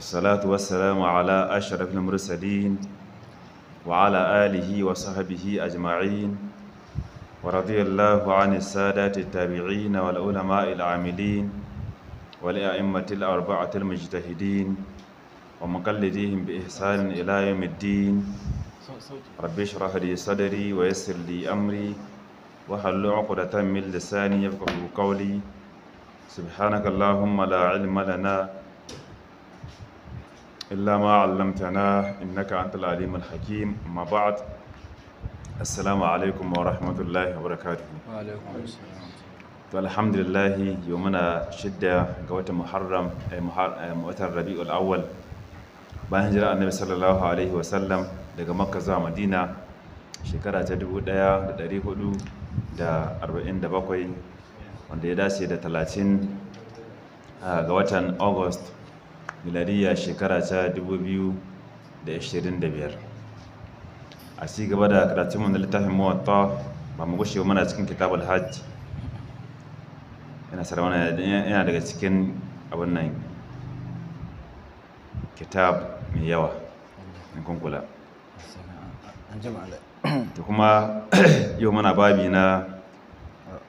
والصلاة والسلام على أشرف المرسلين وعلى آله وصحبه أجمعين، ورضي الله عن السادات التابعين والعلماء العاملين والأئمة الأربعة المجتهدين ومقلديهم بإحسان إلى يوم الدين. رب اشرح لي صدري ويسر لي أمري واحلل عقدة من لساني يفقهوا قولي. سبحانك اللهم لا علم لنا إلا ما علمتنا إنك أنت العليم الحكيم. أما بعد، السلام عليكم ورحمة الله وبركاته. وعليكم السلام. To alhamdulillah, yau muna 6 ga watan Muharram, watan Rabi'ul Awwal, bayan hijira Annabi sallallahu alaihi wasallam daga Makka zuwa Madina shekara ta 1447, wanda ya dace da 30 ga watan August, miladiyya shekara ta 2025. A ci gaba da karatunmu na littafin Muwatta, ba mu gushe ba muna cikin Kitabul Hajj. Yana sarwana, yana daga cikin abin nan kitab mai yawa in kun kula. An jima da. To kuma yau muna babi na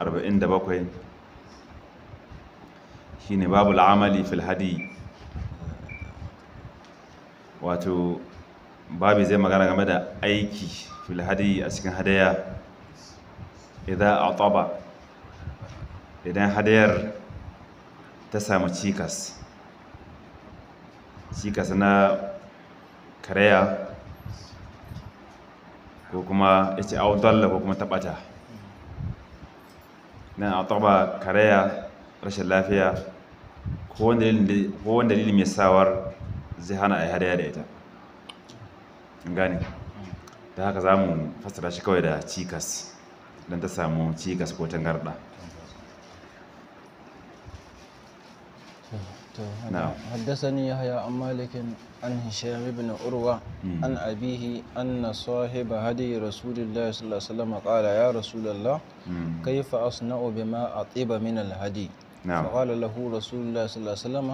47, shine babul amali fil hadi. Wato babi zai magana game da aiki fil hadi, a cikin hadaya, idan ataba, idan hadayar ta samu cikas, cikas na karaya ko kuma ya ce audalla ko kuma taɓata. Nan ataba karaya, rashin lafiya, ko wani dalili mai sawar zai hana a yi hadaya da ita. An gane? Da haka za mu fassara shi kawai da cikas, don ta samu cikas ko tangarɗa. نعم. حدثني يحيى عن مالك عن هشام بن عروة عن أبيه أن صاحب هدي رسول الله صلى الله عليه وسلم قال: يا رسول الله، كيف أصنع بما أطيب من الهدي؟ فقال له رسول الله صلى الله عليه وسلم: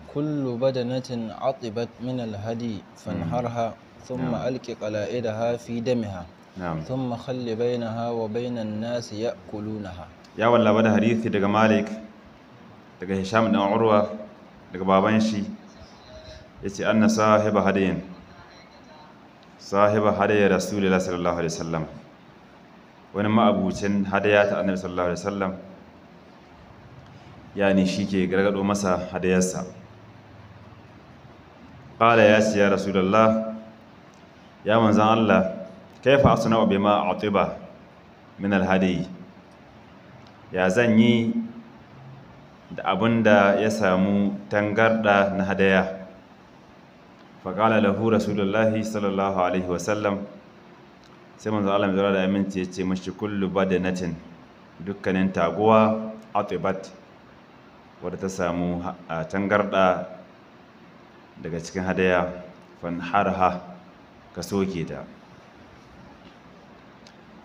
كل بدنة عطبت من الهدي فانحرها، ثم ألق قلائدها في دمها، ثم خل بينها وبين الناس يأكلونها. Ya wallaba da hadisi daga Malik, daga Hisham dan Urwa, daga baban shi, yace anna sahiba hadayin, sahiba hadaya Rasulullah sallallahu alaihi wasallam, wani ma'abucin hadaya ta Annabi sallallahu alaihi wasallam, yani shi ke gargado masa hadayarsa. Qala, ya ce: ya Rasulullah, ya manzan Allah, kaifa asna'u bima atiba min alhadi? Ya zan yi da abin da ya samu tangarda na hadaya? Faƙala lahu Rasulullahi sallallahu alaihi wasallam, sai manzo Allah mai da aminci ya ce mashi: kullu badanatin, dukkanin taguwa, atibat, wadda ta samu tangarda daga cikin hadaya, fanharha, ka soke ta,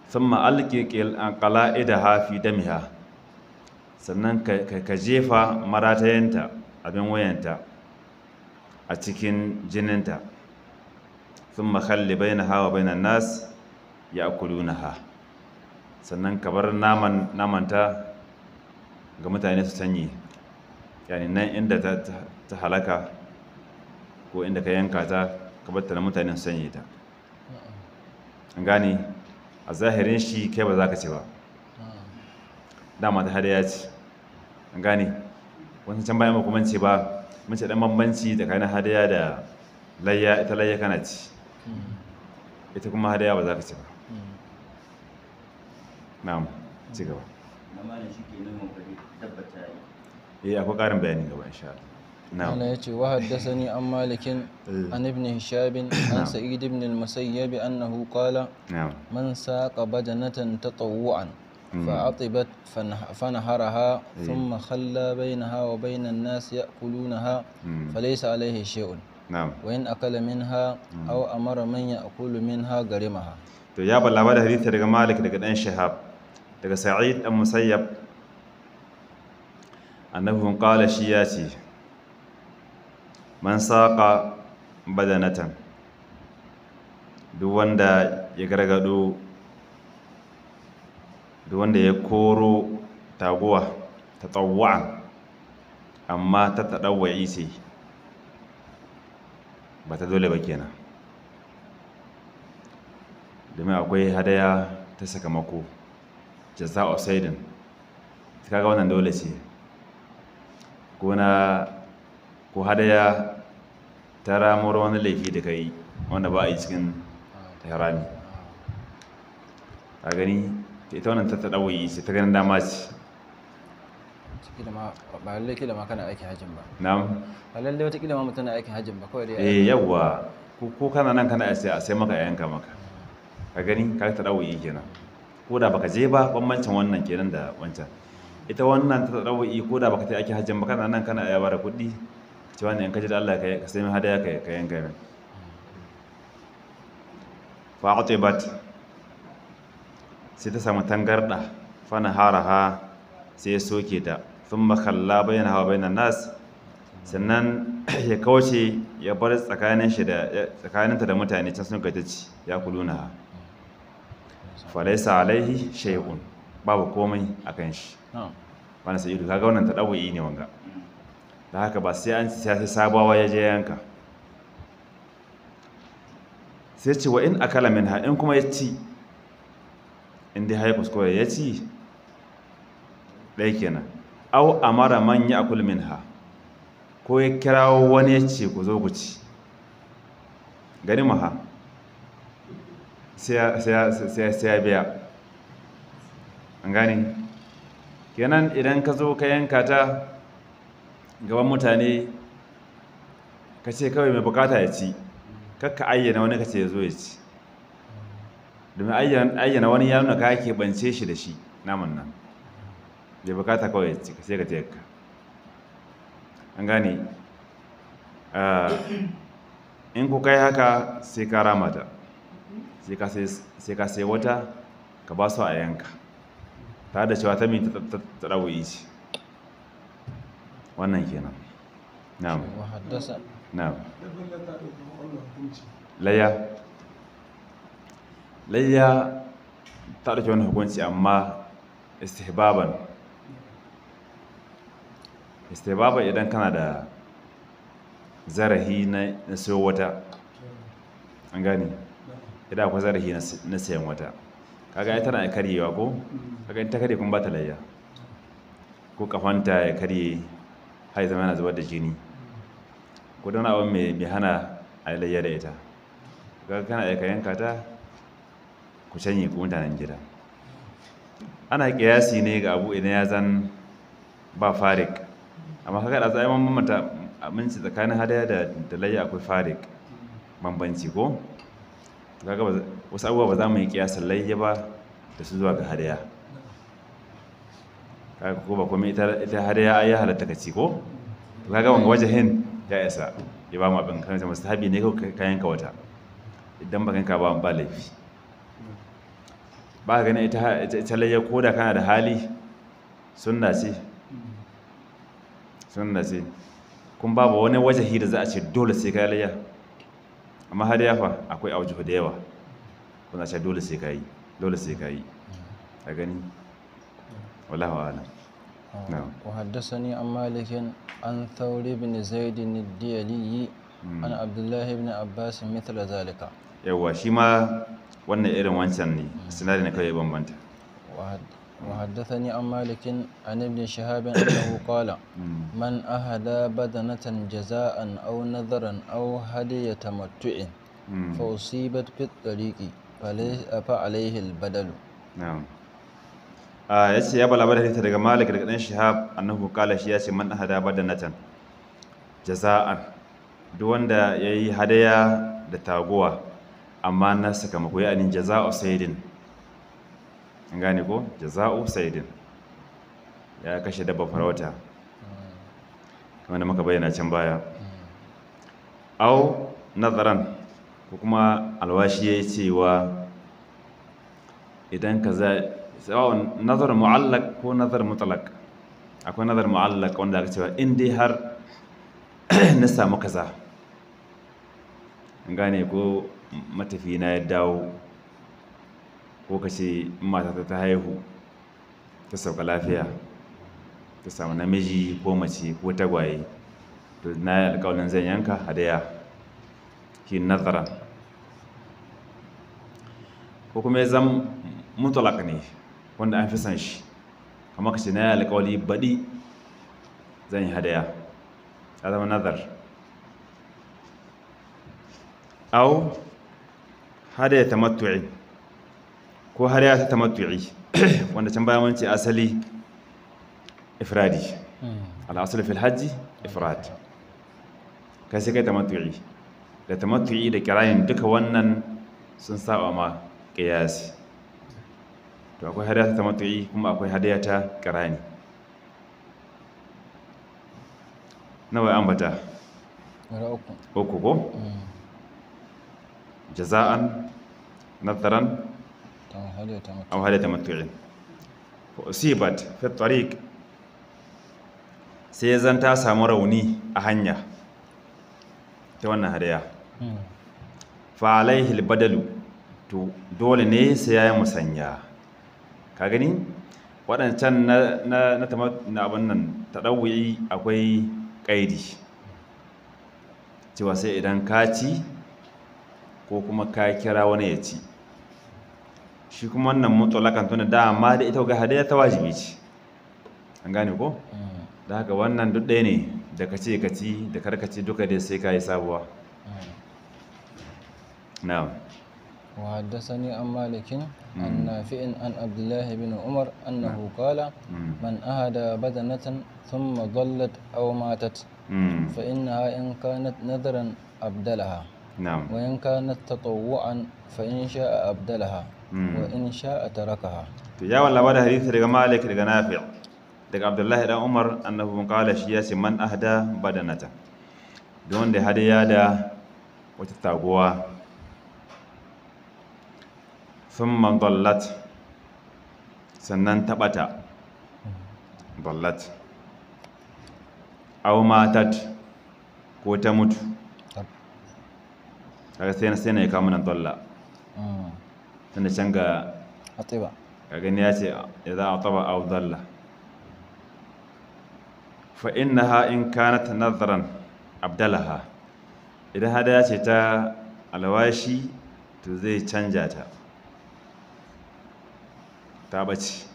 thumma alqi qala'idaha fi damiha, sannan ka jefa maratayanta, abin wayanta, a cikin jininta, thumma khalli bainaha wa bainan nas ya'kulunaha, sannan ka bar naman namanta ga mutane su sanye, yani nan inda ta halaka ko inda ka yanka ta, ka bar ta na mutane su sanye ta. An gane? A zahirin shi kai ba za ka ci ba, dama ta hadaya ce. An gane? Wasu can bayan ba kuma ce ba, mun ce dan bambanci tsakanin hadaya da layya: ita layya kana ci, ita kuma hadaya ba za ka ci ba. Na'am, ci gaba. Na malam shi ke nuna bari tabbata yi. Eh, akwai ƙarin bayani gaba insha Allah. Na'am. أنا يتي وحدثني عن مالك عن ابن هشام عن سعيد بن المسيب أنه قال: من ساق بدنة تطوعا فعطبت فنهرها، ثم خلى بينها وبين الناس يأكلونها، فليس عليه شيء، وإن أكل منها أو أمر من يأكل منها غرمها. To ya ballaba da hadisi daga Malik, daga dan Shihab, daga Sa'id dan Musayyab, annahu qala, shi ya ce Man saqa badanatan, duk wanda ya gargado, duk wanda ya koro taguwa tatawwa'an, amma ta tadawwa'i ce ba ta dole ba kenan, domin akwai hadaya ta sakamako jaza'u saidin, kaga wannan dole ce, ko na ko hadaya ta ramuwar wani laifi da kai wanda ba a yi cikin harami, a gani ita wannan ta tadawwa'i ce ta ganin dama ce. Kila ma ba lalle kila ma kana aikin hajjin ba. Na'am. Ba lalle wata kila ma mutum na aikin hajjin ba kawai dai. Eh yawwa, ko kana nan kana sai a sai maka a yanka maka. Ka gani ka ta dawo kenan. Ko da baka je ba, bambancin wannan kenan da wancan. Ita wannan ta dawo ko da baka je aikin hajjin ba, kana nan kana iya bada kuɗi. Ce wannan in ka ji da Allah ka sai min hadaya ka yanka min. Fa atibat, sai ta samu tangarda, fa naharaha, sai ya soke ta. Thumma khalla bainaha wa bainan nas, sannan ya kauce ya bar tsakanin shi da tsakaninta da mutane can sun kai ci ya kuluna. Falaisa alaihi shay'un, babu komai akan shi. Wannan sai ido kaga wannan tadawu'i ne wanga. Da haka ba sai an sai sabawa ya je yanka. Sai ce wa in akala minha, in kuma ya ci, in dai haye kuskure ya ci ɗaya kenan. Au amara man ya akul minha, ko ya kirawo wani ya ce ku zo ku ci, gani maha sai ya biya. An gane kenan idan ka zo ka yanka ta gaban mutane ka ce kawai mai bukata ya ci, kakka ayyana wani ka ce ya zo ya ci, domin ayyana wani ya nuna ka keɓance shi da shi naman nan. Bai bukata kawai ya ci, sai ka tayar ka. An gane in ku kai haka sai ka rama ta, sai ka sai wata ka ba su a yanka, tare da cewa ta mi ta ɗauyi ce. Wannan kenan. Na'am. Na'am. Layya layya ta ɗauki wani hukunci, amma istihbaban. Istihbaban idan kana da zarahi na sayo wata. An gane idan akwai zarahi na sayan wata, kaga ai tana karyewa ko, kaga in ta karye kuma ba ta layya, ko kafanta ya karye har zama yana zubar da jini, ko don abu mai hana a layya da ita, kaga kana aika yanka ta ku canye ku mutanen gida. Ana kiyasi ne ga abu idan ya zan ba farik, amma kaga da zai bambanta aminci tsakanin hadaya da layya, akwai farik bambanci ko. Kaga wasu abubuwa ba za mu yi kiyasan layya ba da su zuwa ga hadaya. Kaga ko ba komai ita hadaya ai ya halatta ka ci ko. Kaga wanga wajahin ya isa ya ba mu abin kan mustahabi ne ko ka yanka wata, idan ba kanka ba ba laifi. Ba ka gani ita layya ko da kana da hali sunna ce, sunna ce, kun babu wani wajahi da za a ce dole sai ka layya. Amma hadaya fa akwai aujuhu da yawa kuna ce dole sai ka yi, dole sai ka yi. A gani wallahu a'lam. Na'am. Wa haddathani an Malik an Thawr ibn Zaid ad-Diyali an Abdullah ibn Abbas mithla zalika. Yawa shi ma wannan irin wancan ne, sinadari ne kawai bambanta. Wa haddathani an Malik an Ibn Shihab annahu qala man ahada badanatan jaza'an aw nadharan aw hadiya tamattu'in fa usibat fi at-tariqi fa alayhi al-badalu. Na'am. Yace ya bala bada hadisi daga Malik daga dan Shihab annahu qala, shi yace man ahada badanatan jaza'an, duk wanda yayi hadaya da taguwa amma na sakamako, ya anin jaza'u saydin. An gane ko jaza'u saydin, ya kashe dabba farauta kamar da muka bayyana can baya. Au nazaran, ko kuma alwashi yayi cewa idan kaza, sawa'un nazar mu'allaq ko nazar mutlaq. Akwai nazar mu'allaq wanda aka cewa in dai har na samu kaza, an gane ko matafi na ya dawo, ko ka ce in matata ta haihu ta sauka lafiya ta samu namiji ko mace ko tagwaye, to na yi alƙawarin zan yanka hadaya, shi nazaran. Ko kuma ya zama mutlaq ne wanda an fi son shi, kamar ka ce na yi alƙawari baɗi zan yi hadaya, ya zama nazar. Au hadaya tamattu'i, ko hadaya ta tamattu'i wanda can baya mun ce asali ifradi, al'asali fil hajji ifrad, kai sai kai tamattu'i. Da tamattu'i da kirayin duka wannan sun saba ma qiyasi. To akwai hadaya ta tamattu'i kuma akwai hadaya ta kirani. Nawa ya ambata? Guda uku. Uku ko? Jaza'an, nazaran, Hadaya tamattu'i. aw hadaya tamattu'i. Fa usibat fi tariq, sai zan ta samu rauni a hanya ta wannan hadaya. Fa alaihi albadalu, to dole ne sai yayi musanya. Ka gani waɗancan na abin nan tadawwi akwai kaidi cewa sai idan ka ci ko kuma ka kira wani ya ci. Shi kuma wannan mutlaqan tunda dama da ita ga hadaya ta wajibi ce, an gane ko? Da haka wannan duk ɗaya ne, da ka ce ka ci da kar ka ci duka dai sai ka yi sabuwa. Na'am. وحدثني عن مالك عن نافع عن عبد الله بن عمر أنه قال من أهدى بدنة ثم ضلت أو ماتت فإنها إن كانت نذرا أبدلها، na'am وإن كانت تطوعا فإن شاء أبدلها وإن شاء تركها. To ya walla da hadisi daga Malik daga Nafi' daga Abdullahi dan Umar annahu qala, shi ya ce man ahda badanata, don wanda hadaya da wata taguwa, thumma dallat, sannan ta bata, dallat aw matat, ko ta mutu. Kaga sai na ya kawo mana dalla tunda can ga Atiba. Ka gani ya ce idza ataba aw dalla, fa innaha in kanat nadhran abdalaha, idan hadaya ce ta alwashi to zai canja ta, ta bace.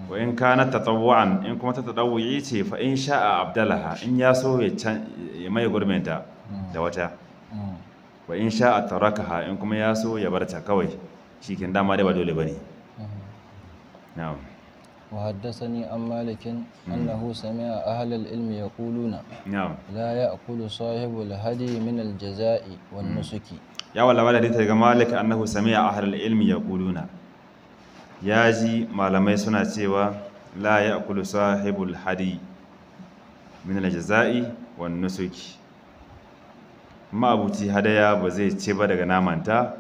Wa in kanat tatawwu'an, in kuma ta tadawwi ce, fa in sha'a abdalaha, in ya so ya mai gurbinta da wata. Wa in sha'a tarakaha, in kuma ya so ya barta kawai, shikin dama dai ba dole bane. Na'am. وحدثني عن مالك أنه سمع أهل العلم يقولون na'am لا يأكل صاحب الهدي من الجزاء والنسك. Ya wala wala hadith daga Malik annahu sami'a ahlul ilmi yaquluna, ya ji malamai suna cewa la ya'kulu sahibul hadi min al-jaza'i wan nusuki, ma'abuci hadaya ba zai ci ba daga namanta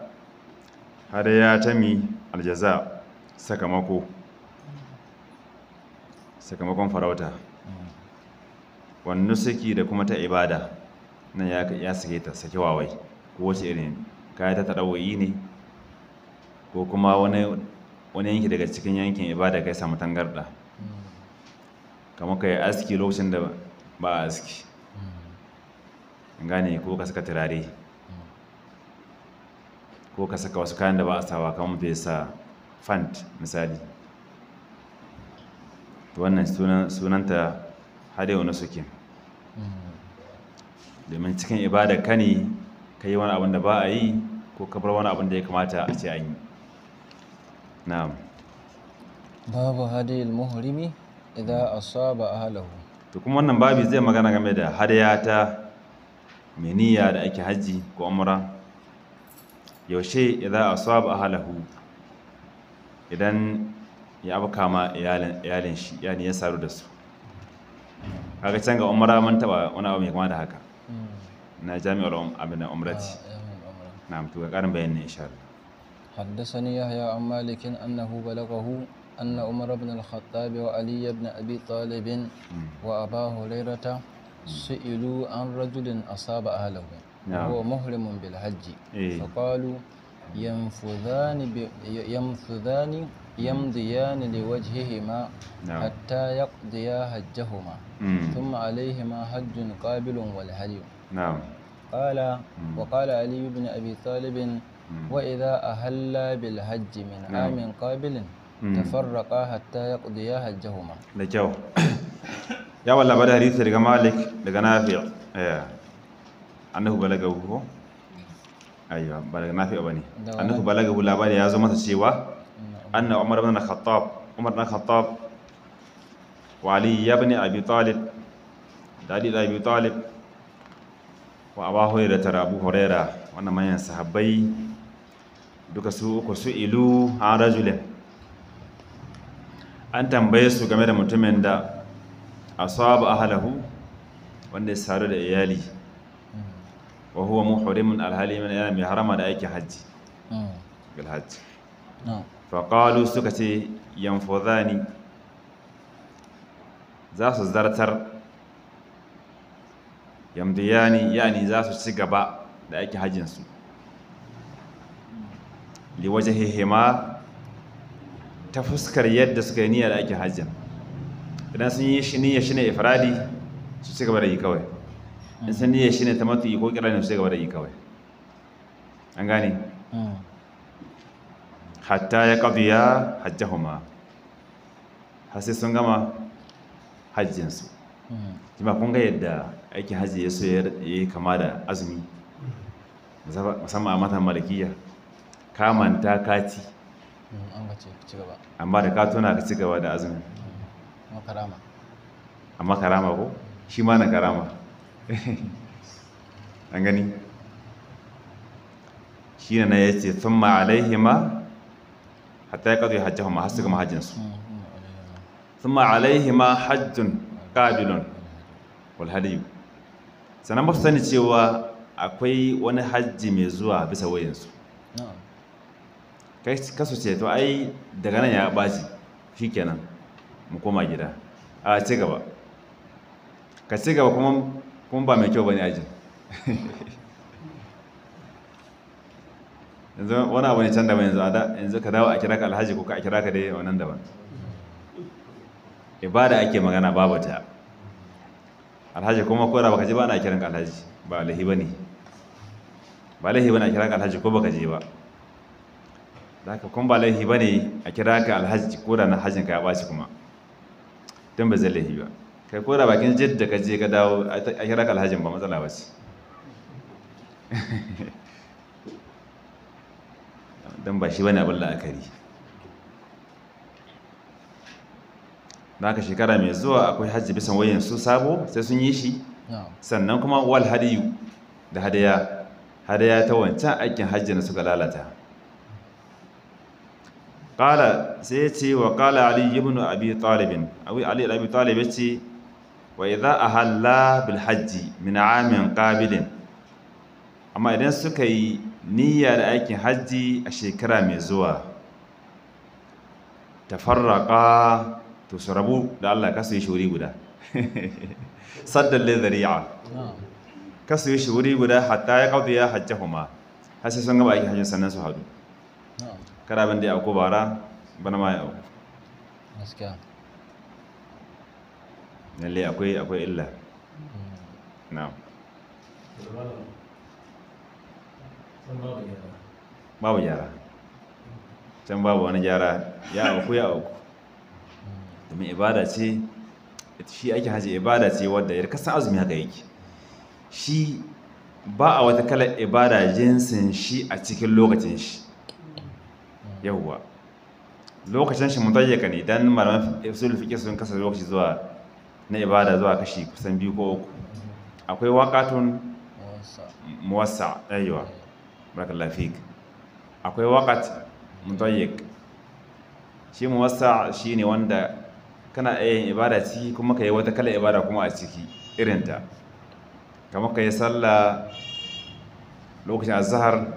hadaya ta mi aljaza, sakamako, sakamakon farauta, wan nusuki da kuma ta ibada. Nan ya sake ta sake wawai ko wace irin kaya ta tadawoyi ne, ko kuma wani yanki daga cikin yankin ibada kai samu tangarda, kamar ka yi aski lokacin da ba a aski, an gane, ko ka saka turare, ko ka saka wasu kayan da ba a sawa, kamar mutum ya sa fant misali. To wannan sunanta hadewa na suke, domin cikin ibada ka ne ka yi wani abin da ba a yi, ko ka bar wani abin da ya kamata a ce an yi. Na'am. باب هدي المهرم إذا أصاب أهله. To kuma wannan babi zai magana game da hadaya ta mai niyya da ake hajji ko umra, yaushe idza asaba ahlahu, idan ya abuka ma iyalin shi, yani ya saru da su. Kaga can ga umra mun taba wani abu mai kama da haka na jami'ar abin da umrati. Na'am, to ga karin bayani insha Allah. حدثني يحيى عن مالك أنه بلغه أن عمر بن الخطاب وعلي بن أبي طالب وأبا هريرة سئلوا عن رجل أصاب أهله نعم. وهو محرم بالحج إيه. فقالوا ينفذان ينفذان يمضيان لوجههما نعم. حتى يقضيا حجهما ثم عليهما حج قابل والهدي. Na'am. قال وقال علي بن أبي طالب وإذا أهلا بالحج من نعم. عام قابل تفرقا حتى يقضيا حجهما. Da kyau. Ya walla bada hadisi daga Malik daga Nafi' eh annahu balagahu ko aywa ba daga Nafi' bane. Da Annahu balagahu, labari ya zo masa cewa anna Umar ibn Khattab, Umar ibn Khattab wa Ali ibn Abi Talib, da Ali ibn Abi Talib wa Abu Hurairah tara Abu Hurairah, wannan manyan sahabbai duka su uku, su ilu an rajulin, an tambaye su game da mutumin da asaba ahlahu, wanda ya sadu da iyali, wa huwa muhrimun, alhali man yana mai harama da aikin hajji, bil hajji. نعم. Fa qalu, suka ce yanfudhani, za su zartar, yamdiyani, yani za su ci gaba da aikin hajjin su, liwajhihima, ta fuskar yadda suka yi niyyar aikin hajjin. Idan sun yi shi niyyar shi ne ifradi, su ci gaba da yi kawai. In sun niyyar shi ne tamattu'i ko kirani, su ci gaba da yi kawai. An gane? Hatta ya qadiya hajjahuma, har sai sun gama hajjinsu. Jima kun ga yadda aikin hajji ya so ya yi kama da azumi, musamman a matan malikiya, ka manta kati An ka ce ci gaba. Amma da ka tuna ka ci gaba da azumi. Makarama. Amma karama ko shi ma na karama. An gani shi ne na ya ce sun ma'alaihima hatta ya ƙazo ya hajjahuma, har su gama hajjinsu. Sun ma'alaihima hajjun ƙabilun wal hadiyu. Sannan ba su sani cewa akwai wani hajji mai zuwa bisa wayansu. Na'am. Kai kasu ce to ai daga nan ya ɓaci, shikenan mu koma gida. A ci gaba, ka ci gaba kuma kuma ba mai kyau bane ajin. Yanzu wani abu ne can daban. Yanzu a da yanzu ka dawo a kira ka alhaji ko ka a kira ka dai wannan daban. Ibada ake magana, babu ta alhaji. Kuma ko da baka je ba ana kiran ka alhaji, ba laihi bane, ba laihi bane a kira ka alhaji ko baka je ba. Da haka kuma ba laihi bane a kira ka alhaji ko da na hajjin ka ya ɓaci kuma, don ba zai laihi ba. Kai ko da bakin jidda ka je ka dawo a kira ka alhajin ba matsala ba ce, don ba shi bane abin la'akari. Da haka shekara mai zuwa akwai hajji bisan wayan su sabo, sai sun yi shi. Na'am. Sannan kuma wal hadiyu, da hadaya, hadaya ta wancan aikin hajji na suka lalata. Qala, sai ya ce wa qala Ali ibn Abi Talib, awi Ali ibn Abi Talib ya ce wa idza ahalla bil hajji min amin qabilin, amma idan suka yi niyya da aikin hajji a shekara mai zuwa, tafarraqa, to su rabu da Allah, kasu yi shuri guda, saddan lidhari'a. Na'am. Kasu yi shuri guda hatta ya qadiya hajjahuma, har sai sun gaba aikin hajjin sannan su hadu. Na'am. Kada abin da ya auku bara bana ma ya auku. Gaskiya. Lalle akwai illa. Na'am. Babu gyara can, babu wani gyara. Ya auku, ya auku, domin ibada ce shi ake haji. Ibada ce wadda ya kasan azumi haka yake. Shi ba a wata kalar ibada jinsin shi a cikin lokacin shi. Yawwa, lokacin shi mutayyaka ne, dan malaman usul fiqh sun kasa lokaci zuwa na ibada zuwa kashi kusan biyu ko uku. Akwai waqatun Wasa. Muwassa, aiwa, barakallahu fik. Akwai waqat mudayyiq. Shi muwassa shine wanda kana iya yin ibada ciki kuma ka yi wata kala ibada kuma a ciki irinta, kamar ka yi sallah lokacin azhar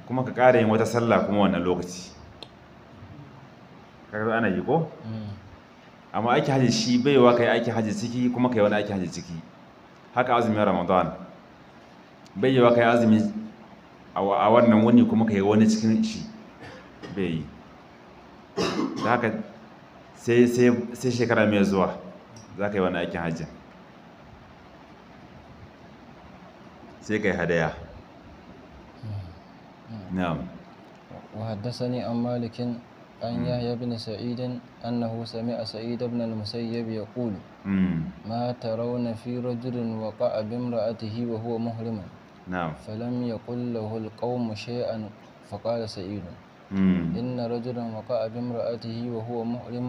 kuma ka ƙara yin wata sallah kuma wannan lokaci. Kaga ana yi ko? Amma aiki haji shi baiwa kai aiki haji ciki kuma kai wani aiki haji ciki. Haka azumin Ramadan bai yi wa kai azumi a wannan wuni kuma kai wani cikin shi, bai yi. Da haka sai shekara mai zuwa za ka yi wani aikin hajjin, sai ka yi hadaya. Na'am. وحدثني عن مالك عن يحيى بن سعيد أنه سمع سعيد بن المسيب يقول ما ترون في رجل وقع بامرأته وهو محرم فلم يقل له القوم شيئا. فقال سعيد إن رجلا وقع بامرأته وهو محرم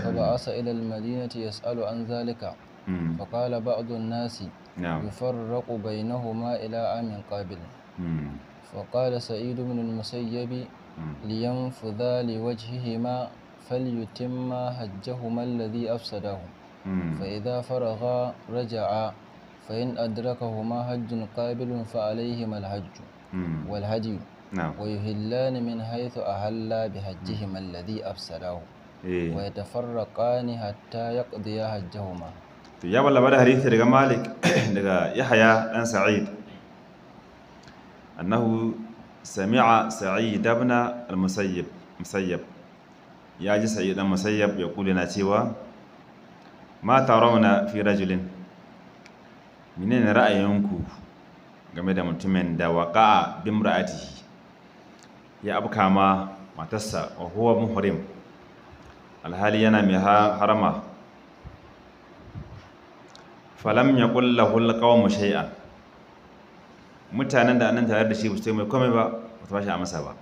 فبعث إلى المدينة يسأل عن ذلك. فقال بعض الناس يفرق بينهما إلى عام قابل. فقال سعيد بن المسيب لينفذا لوجههما فليتما حجهما الذي أفسده، فإذا فرغا رجعا، فإن أدركهما حج قابل فعليهما الحج والهدي، ويهلان من حيث أهلا بحجهما الذي أفسده، ويتفرقان حتى يقضيا حجهما. Ya balla da hadisi daga Malik daga Yahya dan Sa'id annahu sami'a Sa'id ibn al-Musayyib ya ji Sa'id dan Musayyib ya kula na cewa ma tarawna fi rajulin, menene ra'ayinku game da mutumin da waqa'a bi imra'atihi, ya abka ma matarsa, wa huwa muhrim, alhali yana mai harama, falam yaqul lahu al-qawmu shay'an, mutanen da annan tare da shi ba su mai komai ba, ba su bashi amsa ba.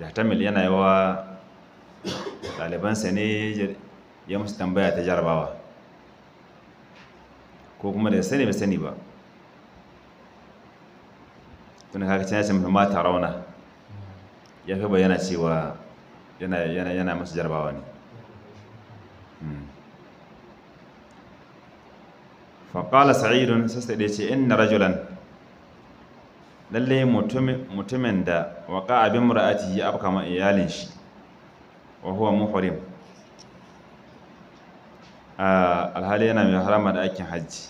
Yahtamil yana yawa ɗalibansa ne ya musu tambaya ta jarabawa, ko kuma da ya sani bai sani ba. Tunda kaga can ya ce musu mata rauna, ya fi bayyana cewa yana musu jarabawa ne. Faƙala Sa'idun, sai da ce inna rajulan, lalle mutumin da waƙa abin mura'ati ya afka ma iyalin shi, wa huwa muhrim, alhali yana mai harama da aikin hajji,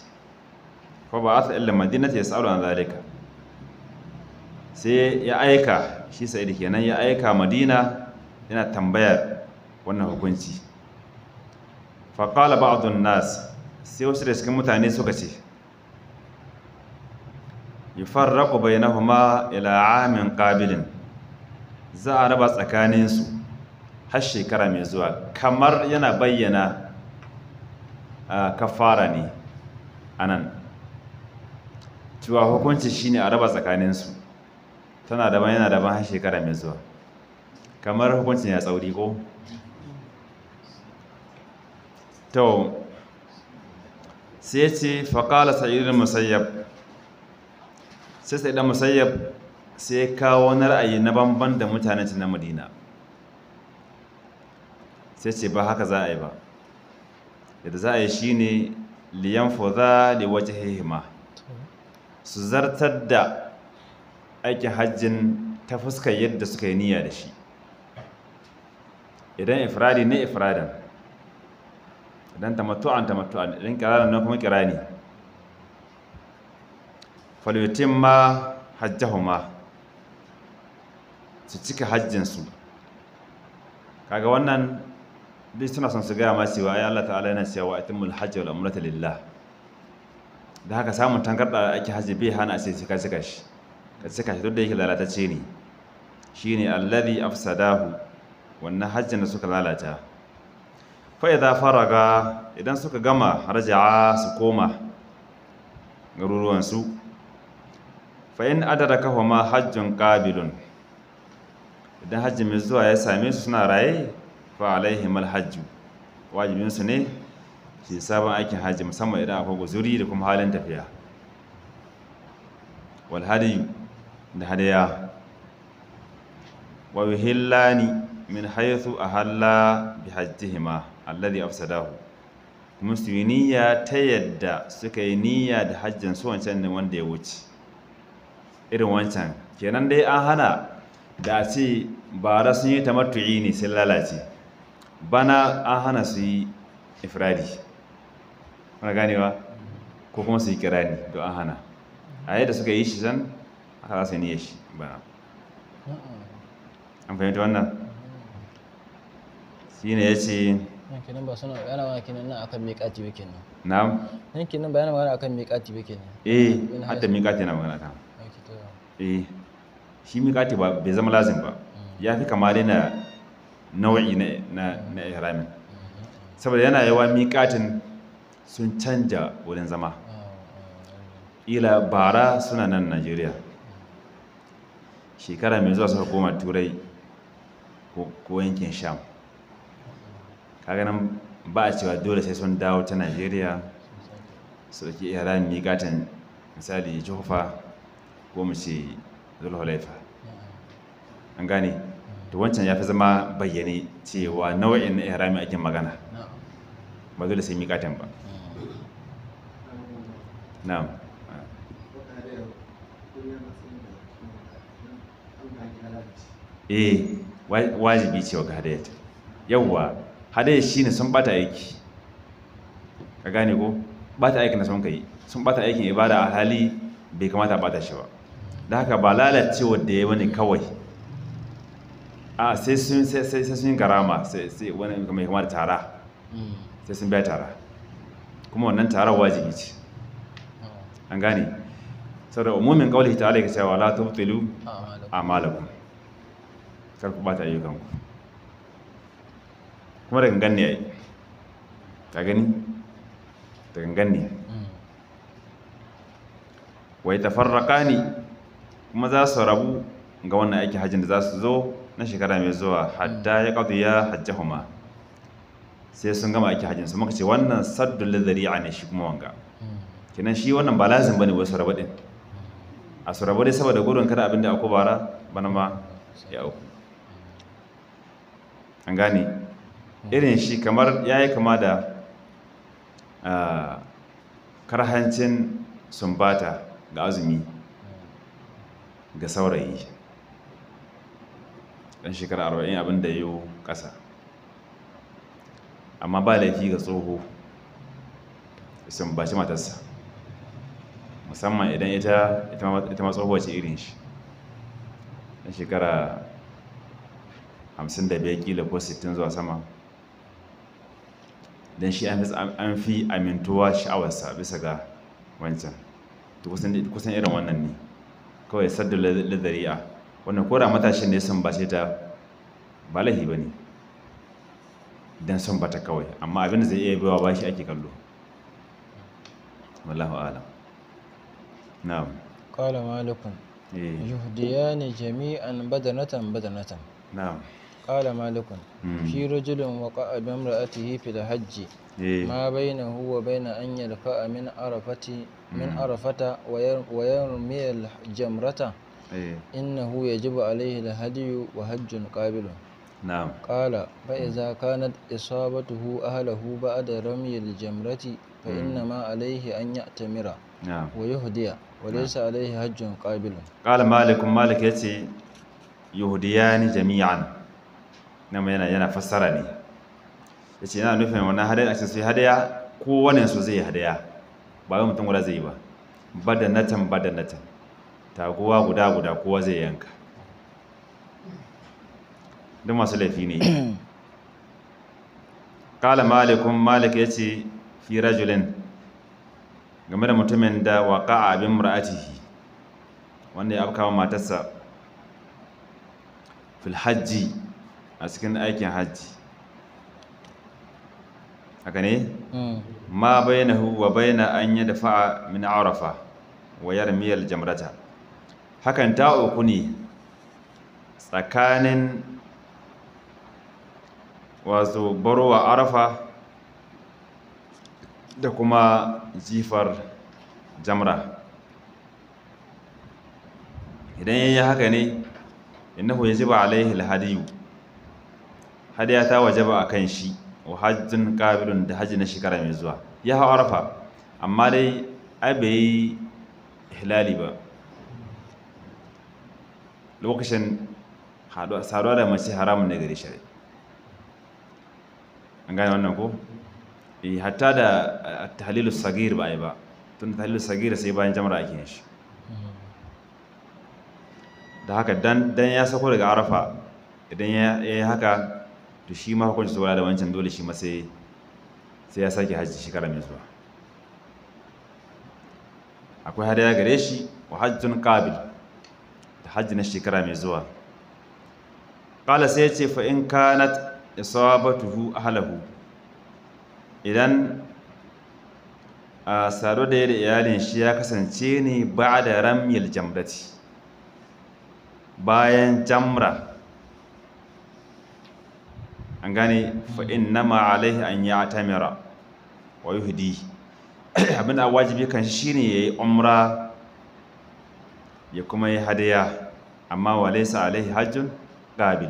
fa ba'atha ila madinati yas'alu an zalika, sai ya aika shi Sa'id kenan, ya aika Madina yana tambayar wannan hukunci. Fa qala ba'd an-nas, sai wasu da cikin mutane suka ce yufarraqu bainahuma ila amin qabilin, za a raba tsakaninsu har shekara mai zuwa. Kamar yana bayyana kafara ne anan, cewa hukunci shine a raba tsakaninsu, tana daban yana daban har shekara mai zuwa. Kamar hukuncin ya tsauri ko? To sai ce faƙala Sa'id al-Musayyab, sai Sa'id al-Musayyab sai kawo wani ra'ayi na banban da mutanen na Madina, sai ce ba haka za a yi ba, yadda za a yi shine liyanfudha liwajhihima, su zartar da aikin hajjin ta fuskar yadda suka yi niyya da shi. Idan ifradi ne ifradan, idan tamattu'an tamattu'an, idan kiranan nan kuma kirani. Falyutimma hajjahuma, su cika hajjinsu. Kaga wannan duk suna son su gaya ma cewa ai Allah ta'ala yana cewa atimul hajji wal umrata lillah. Da haka samun tangarda da ake hajji bai hana a ce sai ka cika shi, ka cika shi duk da yake lalatacce ne. Shine alladhi afsadahu, wannan hajjin da suka lalata. Fa idza faraga, idan suka gama, raja'a, su koma garuruwansu. Fa in adrakahuma hajjun qabilun, idan hajji mai zuwa ya same su suna raye, fa alaihim alhajju, wajibinsu ne su sabon aikin hajji, musamman idan akwai guzuri da kuma halin tafiya. Wal hadiyu, da hadaya. Wa yuhillani min haythu ahalla bi hajjihima alladhi afsadahu, kuma su yi niyya ta yadda suka yi niyya da hajjin su wancan ne wanda ya wuce, irin wancan kenan. Dai an hana da a ce bara sun yi tamattu'i ne sun lalace, bana an hana su yi ifradi. Kuna ganewa? Ko kuma su yi kirani don an hana. A yadda suka yi shi can haka za su yi niyyar shi bana. An fahimta wannan? Shi ne ya ce Nan kenan ba suna yana magana kenan nan akan miƙati ba kenan. Na'am. Nan kenan ba yana magana akan miƙati ba kenan. Eh, hadda miƙati yana magana kan. Okay, to. Eh, shi miƙati ba bai zama lazim ba. Ya fi kama dai na nau'i na ihramin. Saboda yana yawa miƙatin sun canja wurin zama. Ila bara suna nan Najeriya. Shekara mai zuwa suka koma Turai ko yankin Sham. Kaga nan ba a cewa dole sai sun dawo ta Najeriya su ɗauki ihramin miƙatin, misali Juhufa ko mu ce Zulhulaifa. An gane? To wancan ya fi zama bayyane cewa nau'in na ihrami ake magana. Ba dole sai miƙatin ba. Na'am. Eh, wajibi ce wa hadayat. Yawwa, hadayat shine sun bata aiki. Ka gane ko? Bata aikin da sun kai. Sun bata aikin ibada a hali bai kamata a bata shi ba. Da haka ba lalacewa da ya bane kawai. A sai sun sai sai sai sun garama, sai sai wani mai kamar tara. Sai sun biya tara. Kuma wannan tara wajibi ce. An gane? Saboda umumin qaulihi ta'ala yake cewa la tubtilu a'malakum. Kar ku bata ayyukanku. Kuma da gangan ne ai. Ka gani? Da gangan ne. Wa yatafarraqani, kuma za su rabu ga wannan aikin hajjin da za su zo na shekara mai zuwa hatta ya qadiya hajjahuma. Sai sun gama aikin hajjin su. Muka ce wannan saddul lidhari'a ne shi kuma wanga. Kenan shi wannan ba lazim bane wai su rabu din. A su rabu dai saboda gudun kada abin da aku bara bana ma ya auku. An gane? Irin shi kamar yayi kama da karhancin sumbata ga azumi ga saurayi ɗan shekara 40 abin da yiwu ƙasa, amma ba laifi ga tsoho sumbaci matarsa, musamman idan ita ma tsohuwa ce irin shi, ɗan shekara 55 kila ko 60 zuwa sama, don shi an fi amintuwa sha'awarsa bisa ga wancan. To kusan irin wannan ne kawai saddu lidhari'a. Wannan ko da matashin ne sun bace ta ba laifi ba ne don sun bata kawai, amma abin da zai iya baiwa bashi ake kallo. Wallahu a'lam. Na'am. Qala malikun yuhdiyani jami'an badanatan badanatan. Na'am. Qala malikun fi rajulin waqa'a bi imra'atihi fil hajji ma bainahu wa baina an yalfa'a min arafati min arafata wa yarmi al jamrata innahu yajibu alayhi al hadiyu wa hajjun qabilun. Na'am. Qala fa idza kanat isabatuhu ahlihi ba'da ramy al jamrati fa inna ma alayhi an ya'tamira wa yuhdiya wa laysa alayhi hajjun qabilun. Qala malikun, malik yace yuhdiyani jami'an. Nan yana fassara ne. Yace yana nufin wannan hadaya a sai hadaya kowane su zai hadaya, ba wai mutum guda zai yi ba. Badanatan badanatan, taguwa guda guda kowa zai yanka. Duk masu laifi ne. Qala malikun, malik yace fi rajulin, game da mutumin da waqa'a bi imra'atihi, wanda ya afkawa matarsa fil hajji, a cikin aikin hajji. Haka ne? Ma bainahu wa baina an yadfa'a min arafa wa yarmi al jamrata. Hakan ta uku ne tsakanin wato barowa arafa da kuma jifar jamra. Idan yayi haka ne, innahu yajibu alaihi alhadiyu, hadiya ta wajaba akan shi, wa hajjun qabilun, da hajji na shekara mai zuwa. Ya hau arafa amma dai ai bai yi hilali ba lokacin saduwa da mace haramun ne gare shi. An gane wannan ko? Eh, hatta da tahlilus sagir ba ai ba, Tun tahallul sagir sai bayan jamra ake yin shi. Da haka dan ya sako daga Arafa, idan ya yi haka to shi ma hukunci saboda da wancan, dole shi ma sai ya sake hajji shekara mai zuwa. Akwai hadaya gare shi wa hajjun qabil, da hajji na shekara mai zuwa. Qala, sai ya ce fa in kanat isabatuhu ahlahu, idan a sado da da iyalin shi ya kasance ne ba'da ramyil jamrati, bayan jamra, an gane, fa innama alaihi an ya'tamira wa yuhdi. Abin da wajibi kan shi shine yayi umra ya kuma yi hadaya, amma wa laysa alaihi hajjun qabil,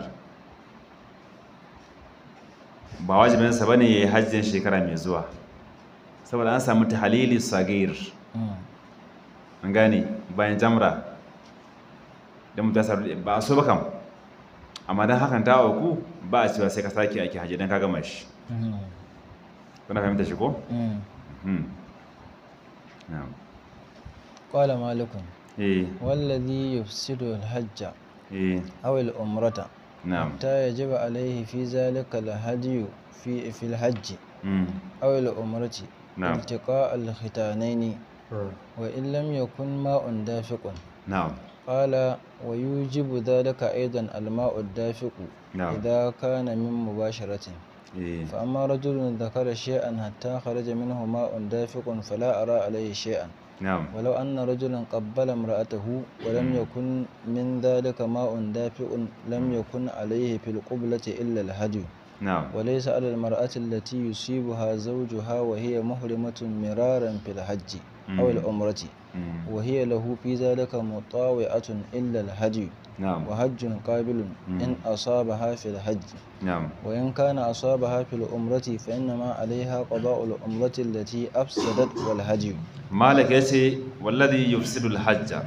ba wajibinsa bane yayi hajjin shekara mai zuwa, saboda an samu tahlili sagir, an gane, bayan jamra dan mutum ya ba a so ba kam, amma dan hakan ta auku ba a cewa sai ka sake aiki hajji dan ka gama shi. Kuna fahimta shi ko? Na'am. Qala malikun wallazi yufsidu al-hajja aw al-umrata hatta yajiba alayhi fi zalika al-hadiyu fi al-hajji aw al-umrati iltiqa al-khitanaini wa in lam yakun ma'un dafiqun. Na'am. Qala wa yujibu dhalika aidan al-ma'u ad-dafiqu idha kana min mubasharatin. Fa amma rajulun dhakara shay'an hatta kharaja minhu ma'un dafiqun fala ara alayhi shay'an. Walau anna rajulan qabbala imra'atahu wa lam yakun min dhalika ma'un dafiqun lam yakun alayhi fil qiblati illa al-hadi. Wa laysa 'ala al-mar'ati allati yusibuha zawjuha wa hiya muhrimatun miraran fil hajji aw al-umrati wa hiya lahu fi dhalika mutawi'atun illa al-hadi. Wa hajjun qabilun in asabaha fil hajj. Wa in kana asabaha fil umrati fa innama 'alayha qada'u al-umrati allati afsadat wal hajj. Malik yace wallazi yufsidu al-hajja,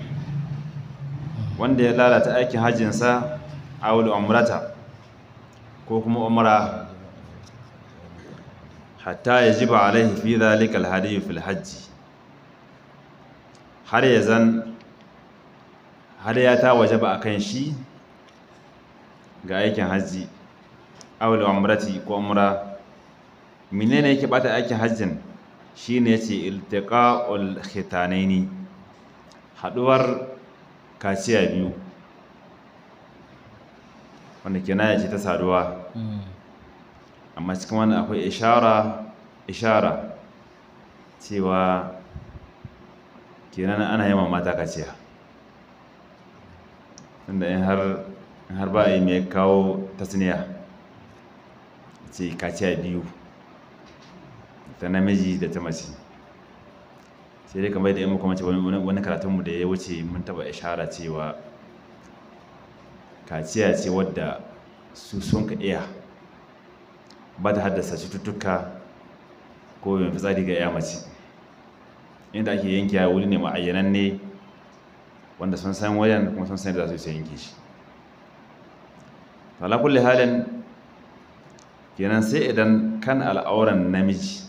wanda ya lalata aikin hajjinsa aw al-umrata ko kuma umra, hatta yajiba alayhi fi dhalika al-hadiy fil hajj, har yazan hadaya ta wajaba akan shi ga aikin hajji aw al-umrati ko umra. Menene yake bata aikin hajjin? Shine yace iltiqa'ul khitanaini, haduwar kaciya biyu, wanda kenan yace ta saduwa. Amma cikin wannan akwai ishara cewa kenan ana yi mata kaciya, tunda in har ba a yi mai kawo tasniya ce kaciya biyu, ta namiji da ta mace. Sai dai kamar da yan muka mace wani karatunmu da ya wuce mun taba ishara cewa kaciya ce wadda su sun ka iya ba ta haddasa cututtuka ko yin fitsari ga ya mace. Inda ake yanke wuri ne ma'ayyanan ne wanda sun san wajen kuma sun san da za su yanke shi. Ala kulli halin kenan sai idan kan al'auran namiji,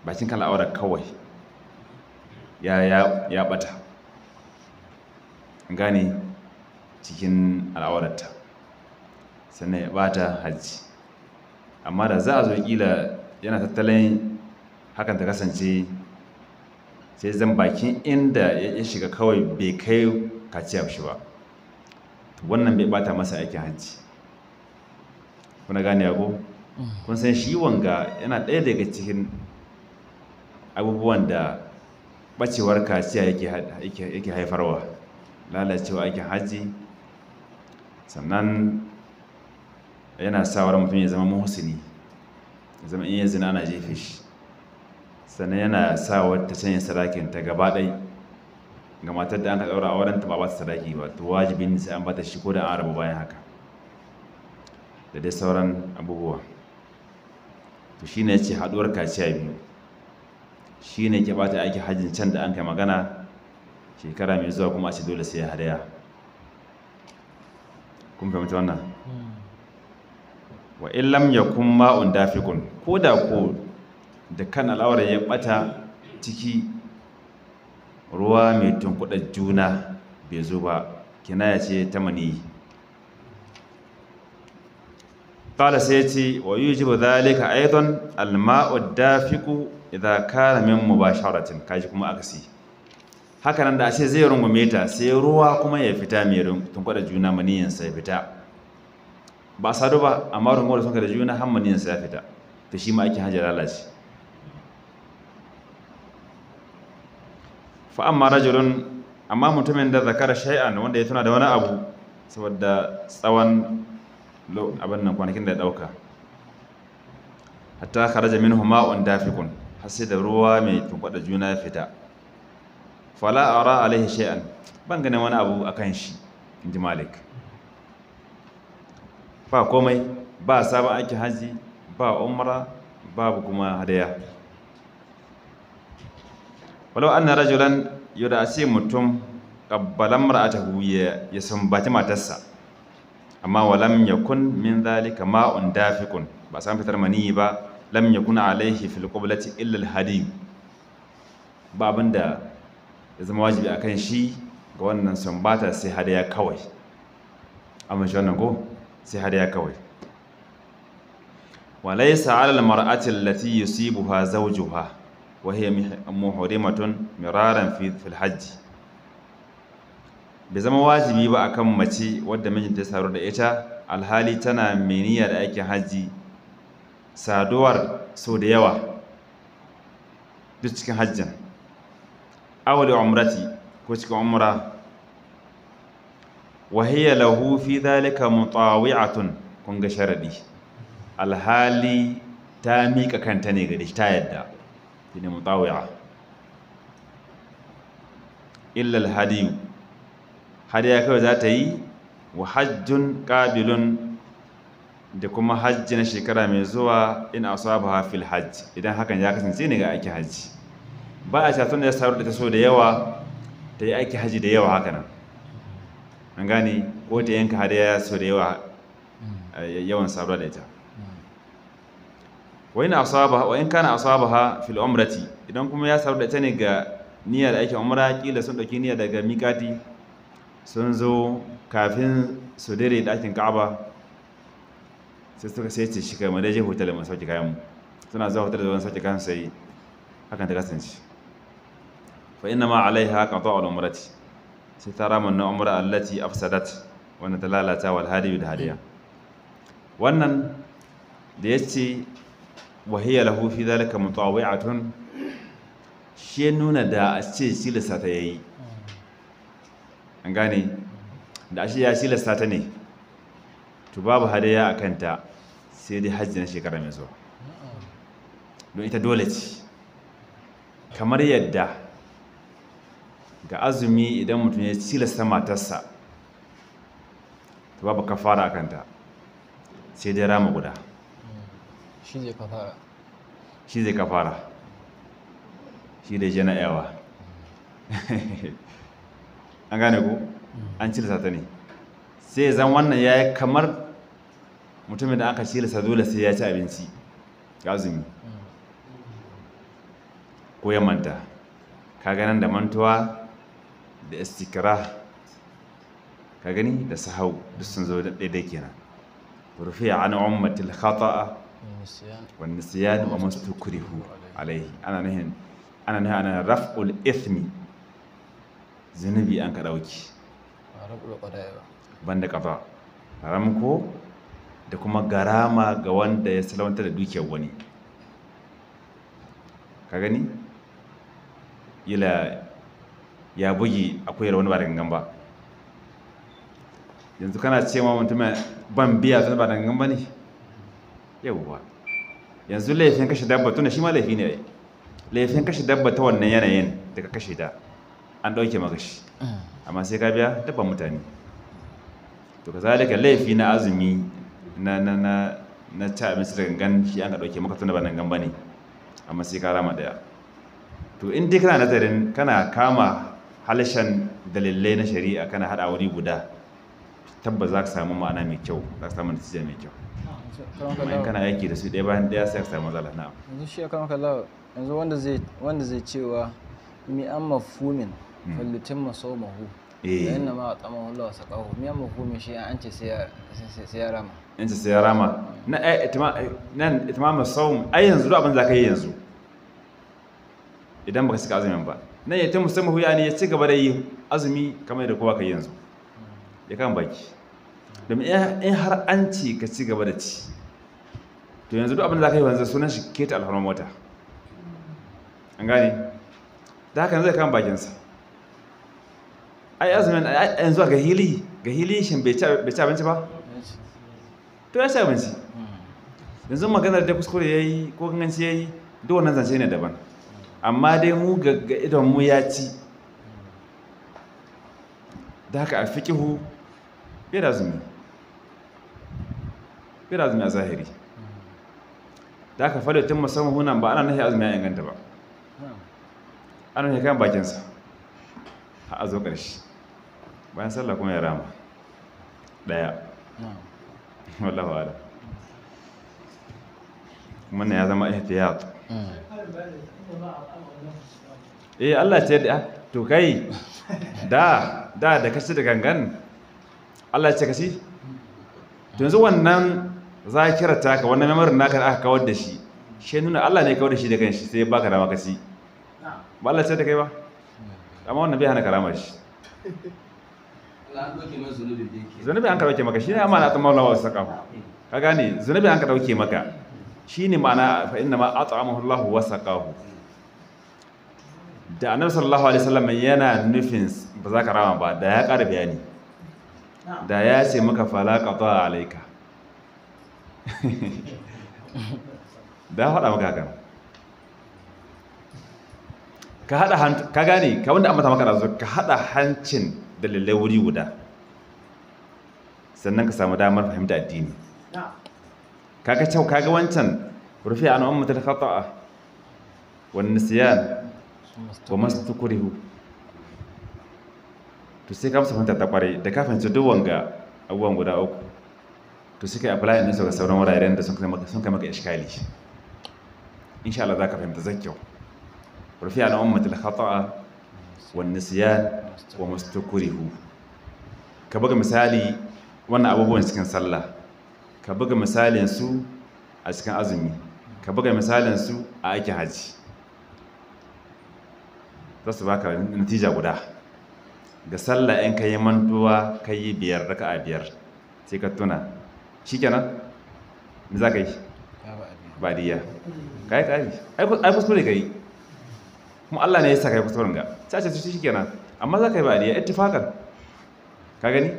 bakin kan al'aurar kawai ya bata, gane, cikin al'aurarta, sannan ya bata hajji. Amma da za a zo kila yana tattalin hakan ta kasance sai zan bakin inda ya shiga kawai bai kai kaciya shi ba, wannan bai bata masa aikin hajji. Kuna gane ko? Kun san shi wanga yana ɗaya daga cikin abubuwan da ɓacewar kaciya yake haifarwa, lalacewa aikin hajji. Sannan yana sawar mutum ya zama muhsini, ya zama in ya zina ana jefe shi. Sannan yana sawar ta canye sadakin ta gaba ɗai ga matar da an ka ɗaura auren ta ba ba ta sadaki ba, to wajibin sai an bata shi ko da an rabu bayan haka, da dai sauran abubuwa. To shine yace haduwar kaciya biyu shine ke bata aiki hajjin can da an kai magana shekara mai zuwa kuma a ce dole sai ya hadaya. Kun fahimci wannan? Wa in lam yakun ma'un dafiqun, ko da ko da kan al'aurar ya bata ciki ruwa mai tunkuɗa juna bai zo ba, kinaya ce ta maniyi. Qala, sai ya ce wa yujibu dhalika aidan al-ma'u ad-dafiqu idha kana min mubasharatin. Kaji kuma akasi. Haka nan da a ce zai rungume ta sai ruwa kuma ya fita mai tunkuɗa juna, maniyinsa ya fita, ba a sadu ba amma rungumar da sun da juna har maniyinsa ya fita, to shi ma aikin hajji lalace. Fa amma rajulun, amma mutumin da zakara shay'an, wanda ya tuna da wani abu saboda tsawon abin nan kwanakin da ya dauka, hatta kharaja minhu ma'un dafiqun, har sai da ruwa mai tunkwada juna ya fita, fala ara alaihi shay'an, ban ganin wani abu akan shi, inji Malik. Ba komai, ba sabon aikin haji, ba umra, babu kuma hadaya. Walau anna rajulan, yau a ce mutum qabbala imra'atahu, ya sumbaci matarsa, amma walam yakun min dhalika ma'un dafiqun, ba san fitar maniyi ba, lam yakun alaihi fil qiblati illa al hadi, ba abinda ya zama wajibi akan shi ga wannan sumbata sai hadaya kawai. Amma shi wannan ko sai hadaya kawai. Walaysa 'ala al mar'ati allati yusibuha zawjuha wa hiya muhrimatun miraran fi fil hajj, bai zama wajibi ba akan mace wadda mijinta ya saru da ita alhali tana mai niyya da aikin hajji, saduwar sau da yawa duk cikin hajjin, aw li umrati, ko cikin umra, wa hiya lahu fi dhalika mutawi'atun. Kun ga sharadi, alhali ta miƙa kanta ne gare shi, ta yadda, shine mutawi'a. Illa alhadiyu, hadiya kawai za ta yi, wa hajjun qabilun, da kuma hajji na shekara mai zuwa, in asabaha fil hajj, idan hakan ya kasance ne ga aikin hajji. Ba a shatun da ya saru da ta so da yawa ta yi aiki hajji da yawa haka nan, an gane, ko ta yanka hadaya so da yawa yawan saruwa da ita. Wa in asabaha, wa in kana asabaha fil umrati, idan kuma ya saru da ita ne ga niyyar aikin umra, kila sun dauki niyya daga miƙati, sun zo kafin su dare ɗakin Ka'aba, sai suka sai ce shi kai mu dai je hotel mu sauke kayan mu. Suna zuwa hotel da sauke kayan, sai hakan ta kasance. Fa inna ma alaiha qada'u al-umrati, sai ta rama na umra allati afsadat, wannan ta lalata, wal hadiyu, da hadiya. Wannan da yace wa hiya lahu fi dhalika mutawi'atun, shi nuna da a ce tilasta ta yayi, an gane, da ashe ya tilasta ta ne, to babu hadaya a kanta sai dai hajji na shekara mai zuwa, don ita dole ce. Kamar yadda ga azumi idan mutum ya tilasta matarsa, to babu kafara a kanta sai dai rama guda. Shi zai kafara. Shi zai kafara, shi da jana yawa. An gane ko? An cilasa ta ne, sai zan wannan ya yi kamar mutumin da aka cilasa dole sai ya ci abinci ga azumi ko ya manta. Ka ganin da mantuwa da istikra, ka gani da sahau, duk sun zo daidai kenan. Rufi'a an ummatil khata'a wa nisyan wa mastukrihu alaihi. Ana nuhin ana raf'ul ithmi, zunubi an ka dauki, banda kafa ramko da kuma garama ga wanda ya salwantar da dukiyar wani. Ka gani ila ya bugi akuyar wani ba da gangan ba, yanzu kana ce ma mutum ban biya tun ba da gangan ba ne. Yauwa, yanzu laifin kashe dabba, tunda shi ma laifi ne, laifin kashe dabba ta wannan yanayin da ka kashe ta an ɗauke maka shi, amma sai ka biya dabban mutane. To kazalika laifi na azumi na na na na ci abinci da gangan, shi an ka ɗauke maka tunda ba nan gangan ba ne, amma sai ka rama ɗaya. To in dai kana nazarin, kana kama halashen dalilai na shari'a, kana haɗa wuri guda, Tabbas za ka samu ma'ana mai kyau, za ka samu natija mai kyau. Amma in kana aiki da su ɗaya bayan ɗaya sai ka samu matsala. Na'am. Yanzu shi akan kalla, yanzu wanda zai cewa mi an mafhumin fallutin masaumahu da inna ma atamahu Allah wa saqahu, mi an mafhumin shi an ce sai ya rama? In ce sai ya rama na nan itmam sawm, ai yanzu duk abin da ka yi yanzu idan baka cika azumin ba, nan ya tamu samahu, yani ya ci gaba da yi azumi kamar yadda kowa ka yi yanzu, ya kan baki. Domin in har an ci ka ci gaba da ci, to yanzu duk abin da za ka yi yanzu sunan shi keta alfarman wata. An gane? Da haka yanzu ya kama bakinsa. Ai azumin yanzu ga hili shin bai ci abinci ba? To ya ci abinci. Yanzu maganar da kuskure ya yi ko ganganci ya yi, duk wannan zance ne daban, amma dai mu ga idon mu ya ci. Da haka a fiƙihu bai da azumi, bai da azumi a zahiri. Da haka falitin musamman hunan ba ana nahi azumi ya inganta ba, ana nahi kan bakinsa har a zo ƙarshe bayan sallah kuma ya rama ɗaya. Wallahu a'lam. Wannan ya zama ihtiyat. Eh, Allah ce da to kai da kashi da gangan, Allah ce kashi. To yanzu wannan zakirar taka, wannan memory naka da aka kawar da shi, shi nuna Allah ne kawar da shi da kanshi, sai ya baka dama kashi ba. Allah ce da kai ba, amma wannan bai hana karama shi. Allah an ɗauke masa zunubin da yake. Zunubi an ka dauke maka shine amana ta maula wa saqahu. Ka gane? Zunubi an ka dauke maka shine ma'ana fa inna ma at'amahu Allah wa saqahu. Da Annabi sallallahu alaihi wasallam yana nufin ba za ka rama ba, da ya ƙara bayani, da ya ce maka fala qata alayka, da ya faɗa maka hakan. Ka haɗa, ka gane, ka wanda an mata maka da ka haɗa hancin dalilai wuri guda, sannan ka samu damar fahimta addini. Kaga cewa kaga wancan rufi an ummatul khata'a wan nisyan wa mastukrihu, to sai ka musu fahimta ta kware da ka fahimci duk wanga abubuwan guda uku, to sai kai apply din su ga sauran wuraren da sun kai maka iskali. Insha Allah za ka fahimta zai kyau. Rufi an ummatul khata'a wan nisyan wa mastukrihu. Ka buga misali wannan abubuwan cikin sallah, ka buga misalin su a cikin azumi, ka buga misalin su a aikin haji, za su baka natija guda. Ga sallah, in ka yi mantuwa ka yi biyar, raka'a biyar, sai ka tuna, shikenan, me za ka yi? Badiya. Ka yi ƙari, ai kuskure ka yi, kuma Allah ne ya sa ka yi kuskuren ga sai a ce shikenan, amma za ka yi badiya ittifaqan. Ka gani?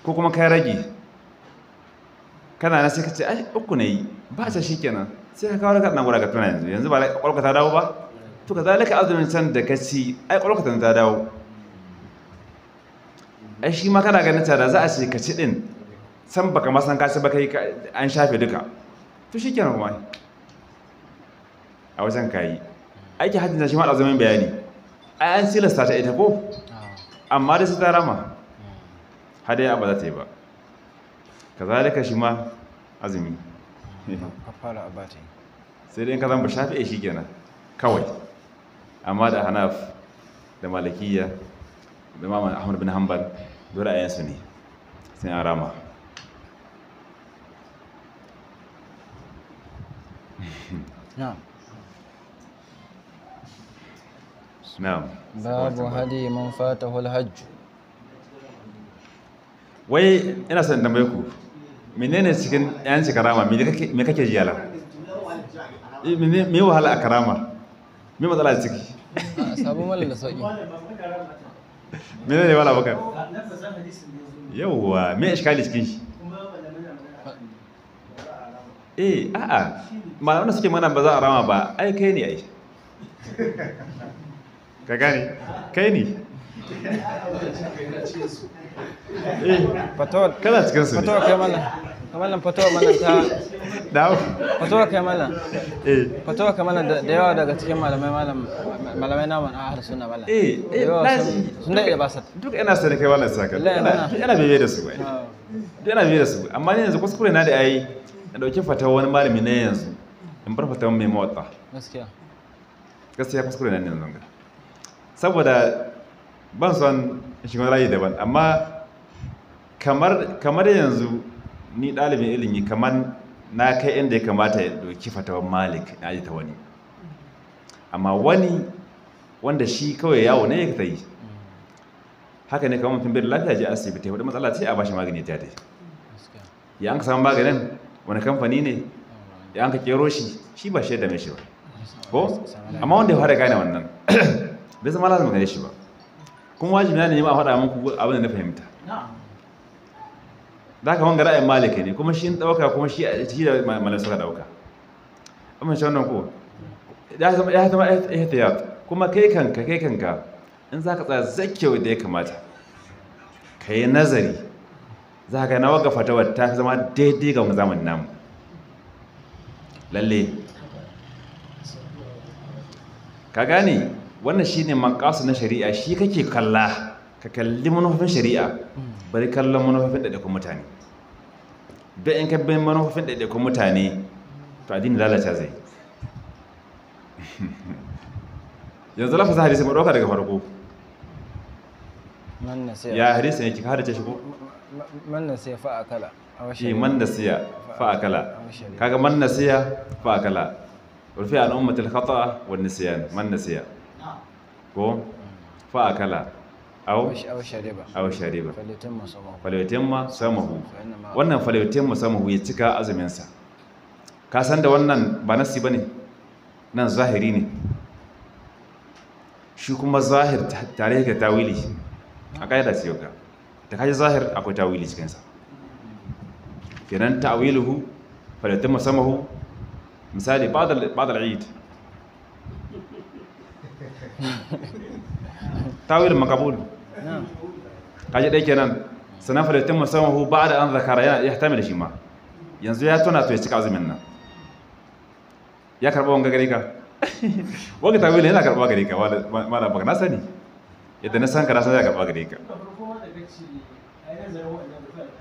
Ko kuma kai rage, kana na sai ka ce ai uku ne yi, ba ta, shikenan, sai ka kawo raka'a nan guda ka tuna. Yanzu ba ƙwaƙwalwa ta dawo ba? To kazalika azumin can da ka ci, ai ƙwaƙwalwa ta dawo. Ai shi ma kana ganin ta da za a ce ka ci din san baka ma san ka ci ba, kai an shafe duka, to shikenan. Kuma a wajen kayi aiki hajjin shi ma azumin bayani, ai an tilasta ta ita ko, amma da su ta rama hadaya ba za ta yi ba. Kazalika shi ma azumi. Kafara ba ta yi. Sai dai in ka zama shafi'i shi kenan kawai, amma da Hanaf da Malikiyya da Imam Ahmad bin Hanbal dole ra'ayinsu ne sai an rama. Na'am. Na'am. Babu hadi man fatahu al-hajj. Wai ina son tambaye ku, menene cikin yanci karama? Me kake ji yala? Me wahala a karama? Me matsala ciki? Sabon malal da sauki. Menene wala bakar yauwa? Me iskali cikin shi? Eh, a'a, malaman da suke mana ba za a rama ba, ai kai ne, ai ka gane kai ne. Eh. Fatawar Kana cikin su ne. Fatawar kai mallam. Kamar fatawa mana ta Dawo. Fatawa kai mana. Eh. Fatawa kai mana da yawa daga cikin malamai malamai namu a ahlus sunna malam. Eh, eh, na ji. Sun daɗe ba sa. Duk ina sani kai wannan saka. Wallahi, Duk ina bibiye da su ai. Duk ina bibiye da su. Amma ni yanzu kuskure na da ai na dauki fatawa wani malami na yanzu in bar fatawa mai muwatta. Gaskiya. Gaskiya kuskure na ne yanzu ga. Saboda ban son in shiga wani layi daban, amma kamar yanzu ni ɗalibin ilimi kamar na kai inda ya kamata ya ɗauki fatawar Malik na aji ta wani. Amma wani wanda shi kawai yawo ne ya ta yi. Haka ne kamar mutum bai da lafiya je asibiti wadda matsala ce a bashi magani ta dai. Gaskiya. Ya an ka samu maganin wani kamfani ne ya an ka kero shi, shi ba shaida mai shi ba. Ko? Amma wanda ya fara gane wannan bai zama lazima gane shi ba. Kuma wajibi na ne ma a faɗa muku abin da na fahimta. Da haka wanga ra'ayin Malik ne kuma shi in ɗauka kuma shi da malamai suka ɗauka. Amma shi wannan ko ya zama ihtiyat, kuma kai kanka in za ka tsaya zakkewa da ya kamata ka yi nazari za ka na waga fatawar ta zama daidai ga wani zamanin namu. Lalle ka gane wannan shine maqasid na shari'a, shi kake kalla, ka kalli manufofin shari'a, bari kallon manufofin ɗaiɗaikun mutane. Don in ka bi manufofin ɗaiɗaikun mutane to addini lalata zai. Yanzu lafazin hadisi mu ɗauka daga farko. Man nasiya. Ya hadisi ne kika hadace shi ko? Man nasiya fa akala. Shi man nasiya fa akala. Kaga man nasiya fa akala. Rufi an ummatil khata'a wan nisyan, man nasiya. Ko fa akala. Aw shariba. Aw shariba. Falyutimma sawmahu. Falyutimma sawmahu. Wannan falyutimma sawmahu ya cika azumin sa. Ka san da wannan ba nasi bane. Nan zahiri ne. Shi kuma zahir tare da tawili. A ƙa'ida ce yau. Da kaji zahir akwai tawili cikin sa. Kenan ta'wiluhu falyutimma sawmahu misali ba'da al-eid. Tawil makabul. Kaji dai kenan sanan falyutimma sawmahu ba'da an zakara yana yahtamil shi ma. Yanzu ya tuna to ya cika azumin nan. Ya karba wanga gare ka. Wanga tawil yana karba gare ka mala baka na sani. Yadda na san ka na san ya karba gare ka.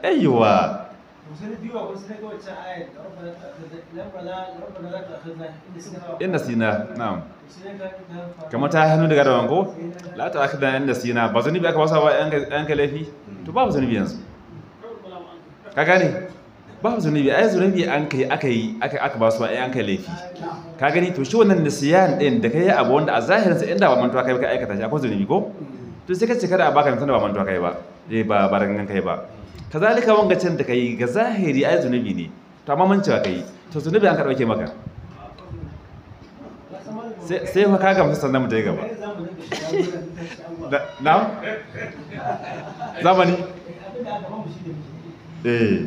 Aiwa. Inna sina, na'am. Kamar ta hannu daga dawan ko? La ta akhidna inna sina, ba zunubi aka wasa ba yan ka laifi? To babu zunubi yanzu. Ka gane? Babu zunubi, ai zunubi an kai aka yi aka ba su yan ka laifi. Ka gani to shi wannan nisiyan din da kai abu wanda a zahirinsa inda ba mantuwa kai ba ka aikata shi akwai zunubi ko? To sai ka ce kada a baka mutum da ba mantuwa kai ba. Eh ba ba gangan kai ba. Kazalika wanga can da kai ga zahiri ai zunubi ne. To amma mancewa kai to zunubi an ka dauke maka. Sai fa ka gamsu sannan mu je gaba. Na'am? Zamani? Eh.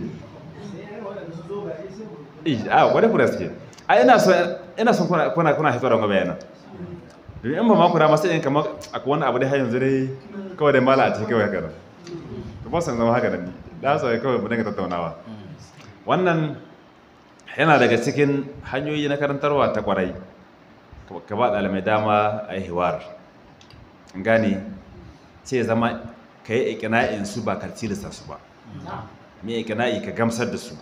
Eh, a wani kura suke. Ai ina son kuna hito da bayanan. Domin in ba ma kura ma sai in kamar akwai wani abu dai har yanzu dai kawai dai mala a ce kawai haka nan. To ba san zama haka nan ni. Da so kawai mu dinga tattaunawa. Wannan yana daga cikin hanyoyi na karantarwa ta kwarai. Ka ba ɗalibai dama a yi hiwar. Gane sai ya zama ka yi iƙina'in su ba ka tilasta su ba. Me iƙina'i ka gamsar da su.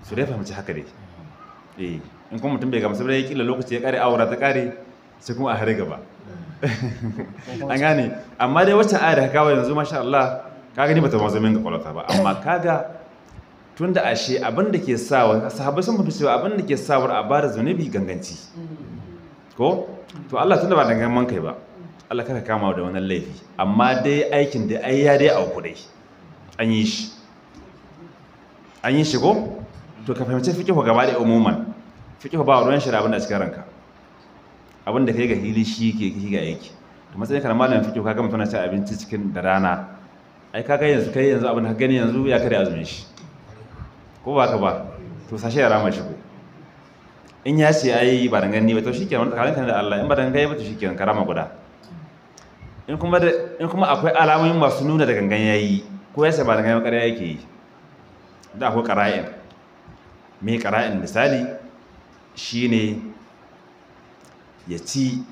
Su dai fahimci haka dai. Eh, in kuma mutum bai gamsu ba ya kila lokaci ya ƙare aura ta ƙare sai kuma a hari gaba. An gane amma dai wacce aya da ka kawo yanzu masha Allah ka gani bata mazo min ga kwalata ba, amma kaga tunda ashe abin da ke sawa sahabbai sun fahimci cewa abin da ke sawar a bada zunubi ganganci. Ko? To Allah tunda ba dangan kai ba, Allah kaka kama da wannan laifi, amma dai aikin da ai ya dai auku dai. An yi shi. An yi shi ko? To ka fahimci fiqhu gaba da umuman. Fiqhu ba ruwan shari'a abin da cikin ranka. Abin da kai ga hili shi ke ki ga yake. To matsayin ka na malamin fiqhu kaga mutum na cin abinci cikin da rana. Ai kaga yanzu kai yanzu abin da ka gani yanzu ya kare azumin shi. Ko ba ka ba? To sashe ya rama shi ko. In ya ce ai ba dangan ni ba to shikenan tsakanin ka da Allah, in ba dangan kai ba to shikenan karama guda. In kuma akwai alamomin masu nuna da gangan yayi ko ya ce ba dangan ƙarya yake yi. Da akwai qara'in. Me qara'in misali shine ya ci,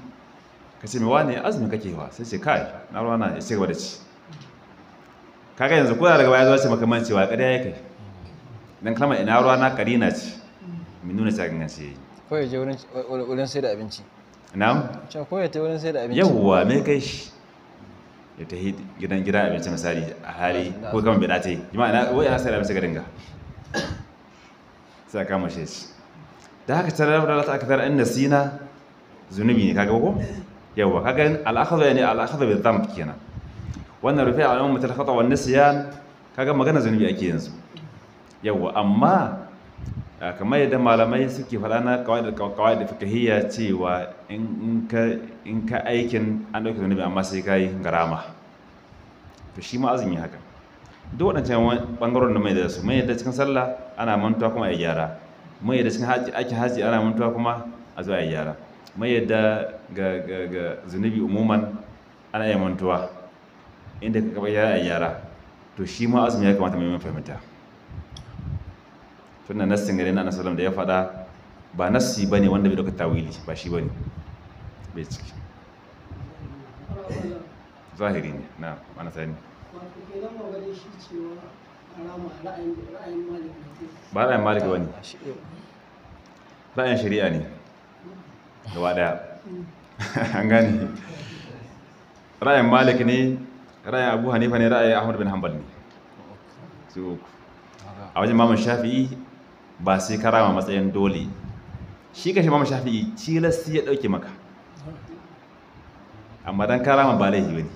ka ce mai wane azumi kake wa, sai ce kai na ruwa na, ya ci gaba da ci. Kaga yanzu ko da daga baya zuwa ce maka mancewa ƙarya ya kai, dan kalmar ina ruwa na karina ce mai nuna cewa gangan ce yayi. Ko ya je wurin sai da abinci. Na'am. Cewa ko ya je wurin sai da abinci. Yawwa, me kai shi ya tafi gidan abinci misali a hali ko gama bai dace jama'a ina wai ina sai da abinci ga dinga sai kama shi ci. Da haka tarar da ta aka tarar nasina zunubi ne, kaga ko yawwa, kaga al-akhdhu yani al-akhdhu bi dhanb kenan. Wannan rufi al-umma al khata wa nisyan, kaga magana zunubi ake yanzu. Yawwa, amma kamar yadda malamai suke faɗa na qawaid fiqhiyya cewa in ka aikin an ɗauki zunubi amma sai ka yi garama. To shi ma azumi haka. Duk waɗancan ɓangarorin da mai da su, mai yadda cikin sallah ana mantuwa kuma a yi gyara, mai yadda cikin aikin haji ana mantuwa kuma a zo a yi gyara, mai yadda ga zunubi umuman ana iya mantuwa inda ka gaba gyara a gyara. To shi ma azumi ya kamata mai fahimta. Tunda nassin gare na Annabi sallallahu alaihi wasallam da ya faɗa ba nassi bane wanda bai dauka tawili, ba shi bane, bai ciki zahiri ne. Na ana sani ba ra'ayin Malik bane, ra'ayin shari'a ne gaba daya. An gane ra'ayin Malik ne, ra'ayin Abu Hanifa ne, ra'ayin Ahmad bin Hanbal ne, su uku. A wajen Imam Shafi'i ba sai karama matsayin dole, shi kashe Imam Shafi'i tilasti ya dauke maka, amma dan karama ba laifi bane.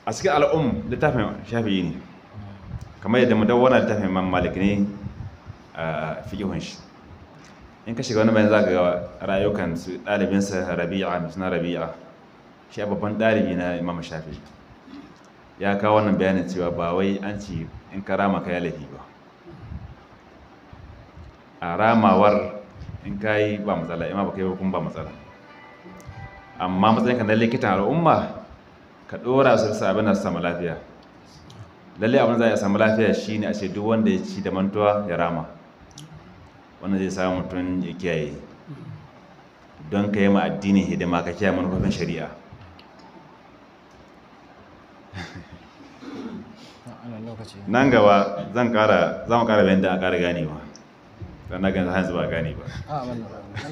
A cikin al'um littafin Shafi'i ne, kamar yadda mudawwana littafin Imam Malik ne a fiqhun shi. In ka shiga wani bayan zaka ga rayukan su ɗalibinsa Rabi'a, mai suna Rabi'a, shi babban ɗalibi na Imam Shafi'i, ya kawo wannan bayanin cewa ba wai an ci in ka rama ka ya laifi ba, a ramawar in ka yi ba matsala, in ma ba ka yi ba kuma ba matsala. Amma matsayinka na likitan al'umma ka ɗora su bisa abin da su samu lafiya. Lalle abin za a samu lafiya shine a ce duk wanda ya ci da mantuwa ya rama, wannan zai samu mutum ya kiyaye, don ka yi ma addinin hidima, ka kiyaye manufofin shari'a. Nan gaba zan kara, za mu kara bayan da a kara ganewa, don na gani hanzu ba gane ba. A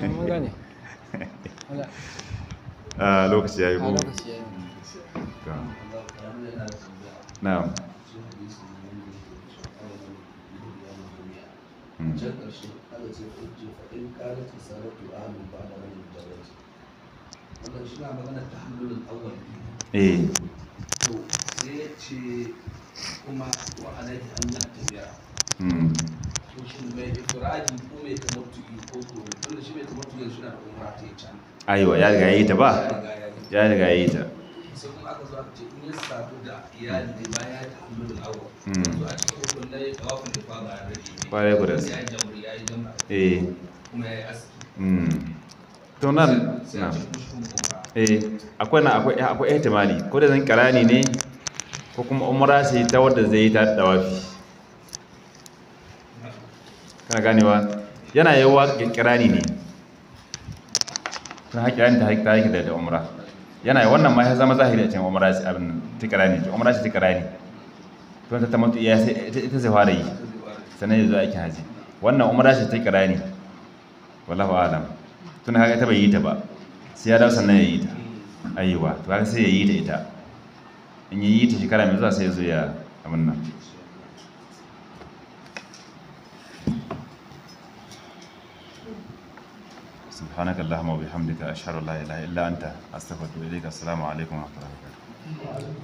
mun gane. A lokaci ya yi ko? Na'am. Can ƙarshe aka ce hujja fa in kanat isaratu ahlun ba'da rajul jarrati. Wannan shi na magana ta hannun awwal. Eh. To sai ya ce kuma wa alaihi an ya'tabira. To shin mai ifradi ko mai tamattu'i ko ko tunda shi mai tamattu'i shi na da umra ta can. Aiwa, ya riga yayi ta ba? Ya riga yayi ta. Sai kuma aka zo aka ce in ya sadu da iyali ne bayan ya tahallul awwal. To a cikin rukunai tawaful ifada ya rage. Kwarai ku da gaske. Ya yi jamri, ya yi jamra. Eh. Kuma ya yi aski. To nan sai a ce kuma shi kuma umra. Eh, akwai na akwai ihtimali ko da zan kirani ne ko kuma umra ce ta wadda zai yi ta dawafi. Kana ganewa yana yawa kirani ne. Tun haƙi ta haƙi da umra. Yana yi wannan ma ya zama zahiri a cikin umra ce abin ta kirani ce, umra ce ta kirani. To ta tamattu iya sai ita zai fara yi. Sannan ya zo aikin haji. Wannan umra ce ta kirani. Wallahu a'lam. Tun haka ita bai yi ta ba. Sai ya dawo sannan ya yi ta. Aiwa, to haka sai ya yi ta ita. In ya yi ta shekara mai zuwa sai ya zo ya abin nan. سبحانك اللهم وبحمدك أشهد أن لا إله إلا أنت أستغفرك وأتوب إليك. السلام عليكم ورحمة الله وبركاته.